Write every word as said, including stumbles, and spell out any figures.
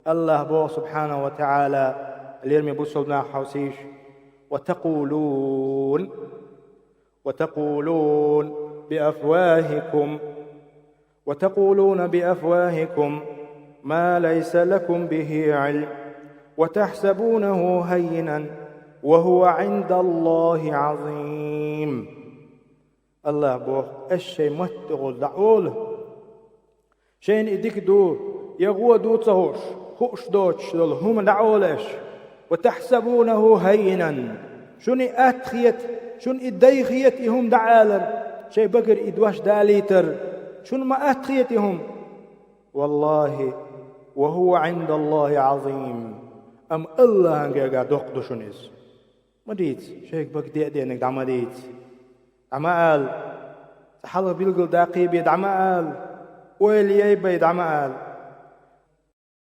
Аллахь боху, субхьанаху ва таӀала, лераме бусалба нах хьовсийша: «وتقولون، وتقولون بأفواهكم، وتقولون بأفواهكم ما ليس لكم به علم، وتحسبونه هينا، وهو عند الله عظيم». Аллахь боху: «Аша шайн матта тӀехула дӀаолу, шайна и дика ду я гӀо ду ца хууш, хууш доцуш долу хӀума дӀаолу аша. وتحسبونه هينا. Шуна и атта хета, шуна и дай хета и хӀума дӀаалар, шайн багара и дош далийтар. Шуна ма атта хета и хӀума. Валлахьи, وهو عند الله عظيم. Амма Аллахьан гергахь доккха ду шуна иза». Ма дийца, шайга бага де а деанарг дӀа ма дийца. ДӀа ма ала. Цкъа хьалха билггал даккхий бен дӀа ма ала. Ойла яй бен дӀа ма ала.